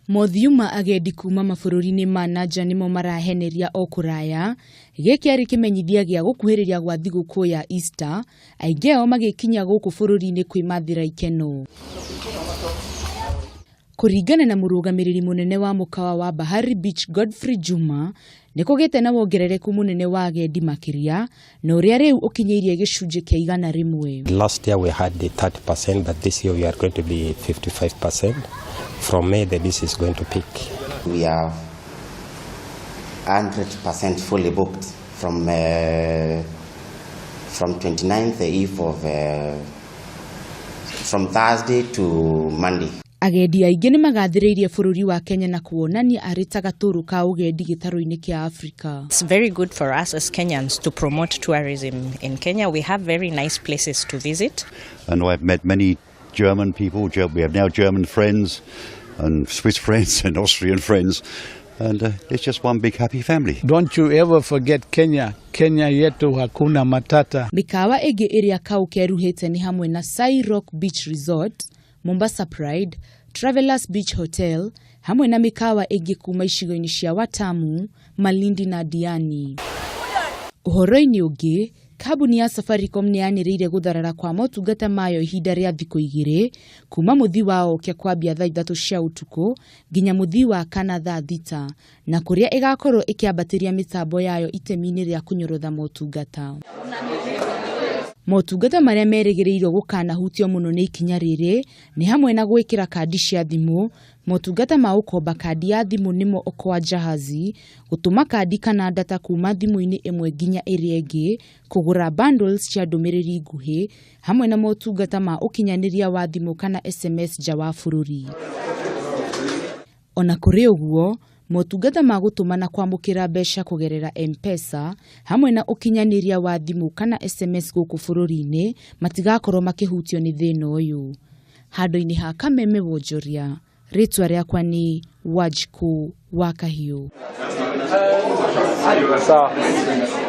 Mothiũ ma agendi kuma mabũrũri-inĩ ma na nja nĩmo maraheneria o kũraya, gĩkĩ arĩ kĩmenyithia gĩa gũkuhĩrĩria gwa thigũkũ ya Easter, aingĩ ao magĩkinya gũkũ bũrũri-inĩ kwĩmathĩra ikeno. Kũringana na mũrũgamĩrĩri mũnene wa mũkawa wa Bahari Beach Godfrey Juma, nĩ kũgĩte na wongerereku mũnene wa agendi makĩria na ũrĩa rĩu ũkinyĩirie gĩcunjĩ kĩa 100. Last year we had the 30%, but this year we are going to be 55%. From May, the this is going to peak. We are 100% fully booked from 29th, the eve of from Thursday to Monday. Agendi aingĩ nĩ magathĩrĩirie bũrũri wa Kenya na kuonania arĩ ta gatũrũ ka ũgendi gĩtarũ-inĩ kĩa Afrika. It's very good for us as Kenyans to promote tourism in Kenya. We have very nice places to visit. And I've met many German people. We have now German friends and Swiss friends and Austrian friends. And it's just one big happy family. Don't you ever forget Kenya. Kenya yetu hakuna matata. Mĩkawa ĩngĩ ĩrĩa kau keruhĩte nĩ hamwe na Sai Rock Beach Resort, Mombasa Pride, Travelers Beach Hotel, hamwe na mĩkawa ĩngĩ kuma icigo-inĩ cia Watamu, Malindi na Diani. Ũhoro-inĩ ũngĩ, kambuni ya Safaricom nĩ yanĩrĩire gũtharara kwa motungata mayo ihinda rĩa thikũ 2 kuma mũthii wa oke kwambia thaa 3 cia ũtukũ nginya mũthii wa kana thaa 6 na kũrĩa ĩgakorwo ĩkĩambatĩria mĩtambo yayo itemi-inĩ rĩa kũnyorotha motungata. Motungata marĩa merĩgĩrĩirwo gũkanahutio mũno nĩ ikinya rĩrĩ nĩ hamwe na gwĩkĩra kandi cia thimũ, motungata ma gũkomba kandi ya thimũ nĩmo Okoa Jahazi, gũtũma kandi kana data kuma thimũ-inĩ ĩmwe nginya ĩrĩa ĩngĩ, kũgũra bundles cia ndũmĩrĩri nguhĩ, hamwe na motungata ma ũkinyanĩria wa thimũ kana SMS nja wa bũrũri. Ona kũrĩ ũguo, motungata ma gũtũma na kwamũkĩra mbeca kũgerera M-Pesa hamwe na ũkinyanĩria wa thimũ kana SMS gũkũ bũrũri-inĩ matigakorwo makĩhutio nĩ thĩna ũyũ. Handũ-inĩ ha Kameme Wonjoria, rĩtwa rĩakwa nĩ Wanjikũ wa Kahiũ. Sawa.